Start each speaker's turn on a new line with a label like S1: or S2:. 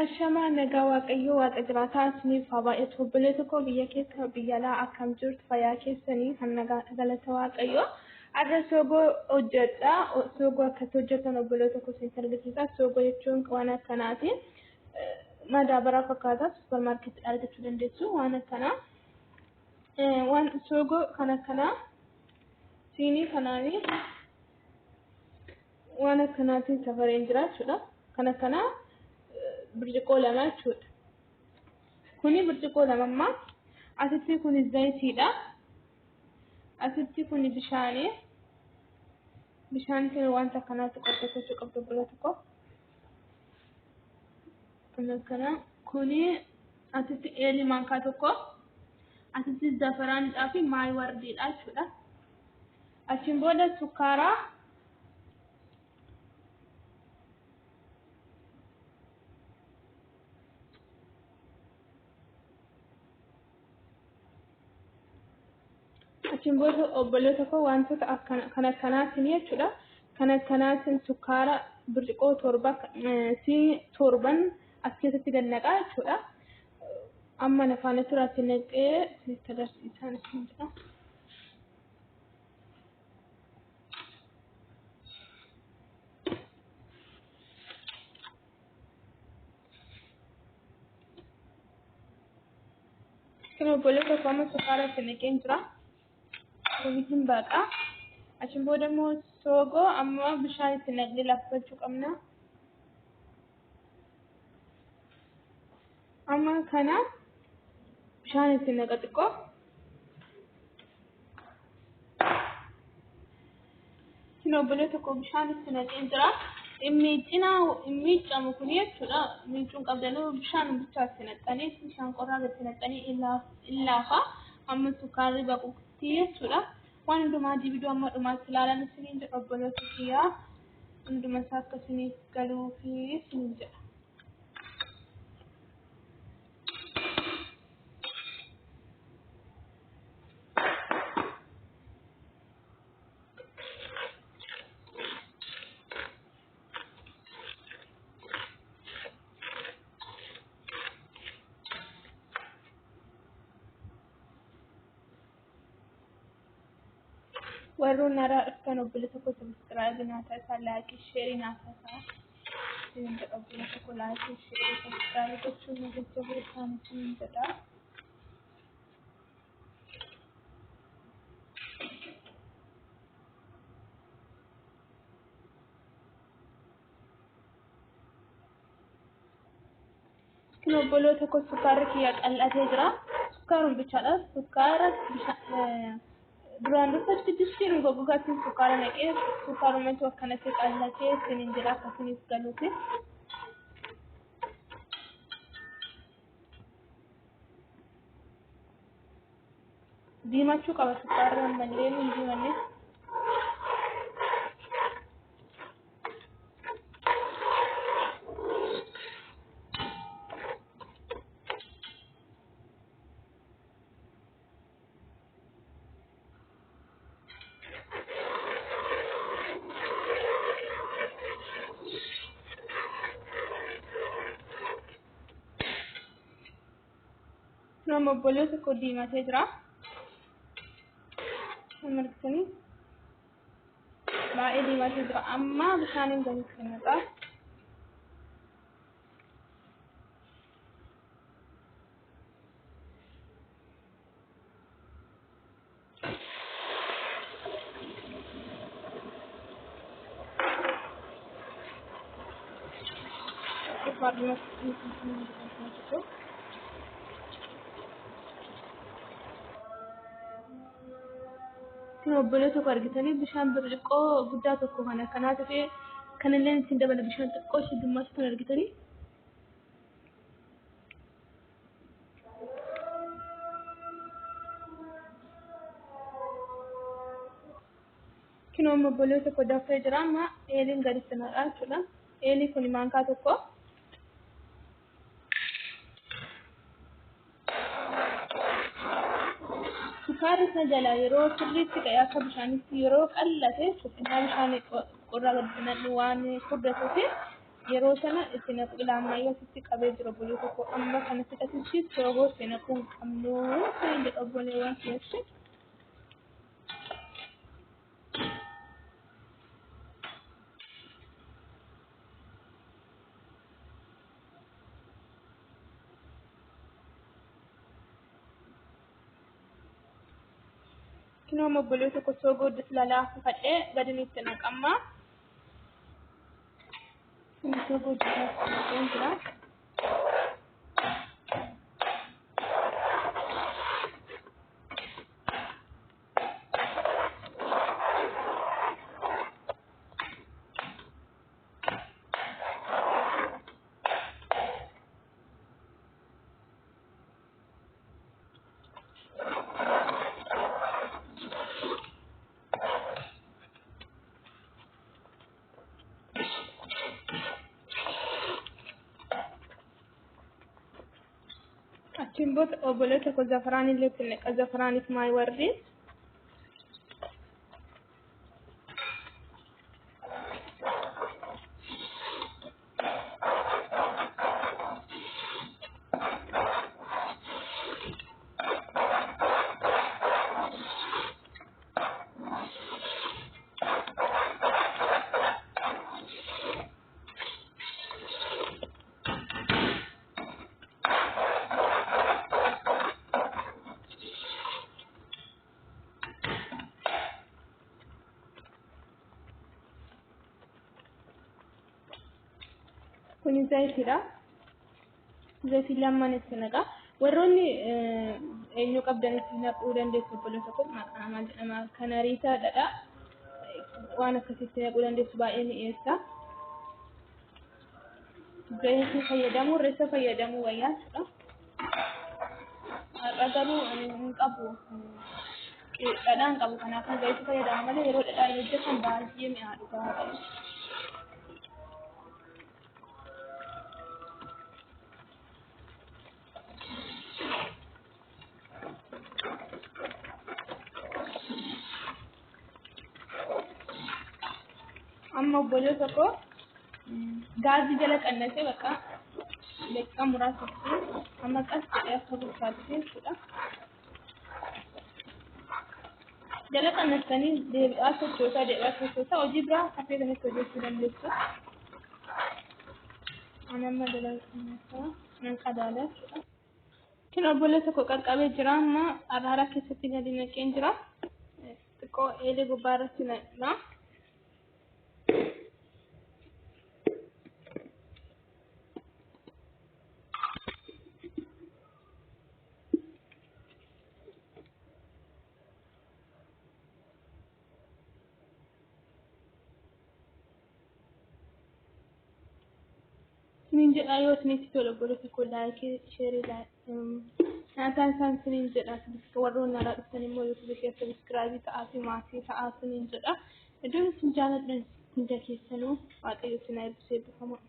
S1: Ashamaa nagaa Waaqayyoo Waaqa jiraataa isiniif haa baay'atu. Obboleessa koo biyya keessa biyya alaa akkam jirtu fayyaa keessanii kan nagaa galata Waaqayyoo. Har'a soogoo hojjedha. Soogoo akkatti hojjetan obboleessa koo isinitti argisiisa. Soogoo jechuun waan akkanaati. Madaabaraa fakkaata. Suuparmaarkeetii argachuu dandeessu waan akkanaa. Waan soogoo kan akkanaa siinii kanaanii waan akkanaatiin safareen jira jechuudha. Kan akkanaa birciqoo lama jechuudha. Kuni birciqoo lama ammaa. Asitti kuni zayitiidha. Asitti kuni bishaani. Bishaan kun wanta akkanaatti qopheeffachuu qabdu obbola tokko. Kun akkana. Kuni asitti eelii maankaa tokko. Asitti zafaraanidhaa fi maayii wardiidha jechuudha. Achiin booda sukkaaraa Achiin booda obboleessa koo wantoota kan akkanaatiin jechuudha. Kan akkanaatiin sukkaara birciqoo torba si torban as keessatti gad naqaa jechuudha. Amma na faana turaatti naqee isinitti agarsiisaa isin jedha. Kun obboleessa koo amma sukkaara itti naqeen jira. Kun baqa. Achiin booda immoo soogoo amma bishaan itti naqnee laaffachuu qabna. Amma kana bishaan itti naqa xiqqoo. Kun obboleessa koo bishaan itti naqeen jira. Miiccinaa miiccamu kun jechuudha. Miicuun qabdanuu bishaan bichaa itti naqxanii bishaan qorraa itti naqxanii illaafa. Amma sukkaarri baqutti jechuudha. Waan hundumaa diibiduu amma dhumaatti ilaalan isiniin jedha obboleessa kiyyaa. Hunduma isaa akka isiniif galuufi isiniin jedha. Warroon haaraa dhuftan obboleessa koo subscribe naa taasisaa, like, share naa taasisaa. Isiniin jedha obboleessa koo like, share, subscribe gochuun na jajjabeessaan isiniin jedha. Kun obboloota koo sukkaarri kiyya qal'atee jira. Sukkaaruma bichaadha. Sukkaara duraan dursa distiin goggogaatti sukkaara naqee sukkaarumatu akkanatti qal'atee isiniin jira akka isiniif galuufi. Diimachuu qaba sukkaarri ammallee hin diimanne. Nama obboleessa koo diimatee jira. Nama argitanii baay'ee diimatee jira. Amma bishaaniin gaditti naqaa. Kun obboleessa koo argitanii bishaan birciqoo guddaa tokko kan akkanaa ta'e kanallee ittiin dabala bishaan xiqqoo ishee gimmaas kan argitanii. Kun amma obboleessa koo danfee jira amma eeliin gaditti naqaa jechuudha. Eelii kun maankaa tokko. Sukkaarri isa jala yeroo sirriitti ka'e akka bishaanitti yeroo qallate jechuudha. Bishaan qorraa gaditti naqnu waan furdatuufi Yeroo sana itti naqu ilaammayyaa sitti qabee jira obboleessa koo amma kana fixatitti soogoo itti naquu hin qabnu kan jedhu obboleewwan keessatti. Kunoo obboleessa koo soogoo lalaafifadhee gadi itti naqamma. Soogoo naqeen jira. Achiin booda obboleessa koo zafaraan illee itti naqa. Zafaraaniif maal warri? Kuni zayitiidha. Zayitii lamaan itti naqa. Warroonni eenyu qabdan itti naquu dandeessu obboleessa koo maqaa maal jedhama kanariitaa dhadhaa waan akkasitti naquu dandeessu baay'ee mi'eessa. Zayitii fayyadamuu reessa fayyadamuu wayyaa jechuudha. Har'a garuu hin qabu dhadhaa hin qabu kanaafuu zayitii fayyadama malee yeroo dhadhaan hojjetan baay'ee mi'aa dhugaa qabu. Amma obboleessa koo gaazii jala qannasee bakka daqiiqaa muraasa amma qas jedhee akka bilchaatuuf jechuudha. Jala qannasanii deebi'aa sochoosaa deebi'aa sochoosaa hojii biraa akka feetanitti hojjechuu dandeessu. Ani amma jala qannasaa nan qadaada jechuudha. Kun obboleessa koo qaqqabee jira amma araara keessatti gadi naqeen jira. Xiqqoo eelee gubbaa irratti naqna. Isiniin jedha yoo isinitti tole obboleessa koo laayikii sheerii nyaataan isaan isiniin jedha warroonni alaa dhuftan immoo yuutuubii keessa sabiskiraayibii ta'aa fi maatii ta'aa isiniin jedha. Iddoon isin jaalladhan hunda keessanuu Waaqayyo isin haa eebbisu eebbifamaa.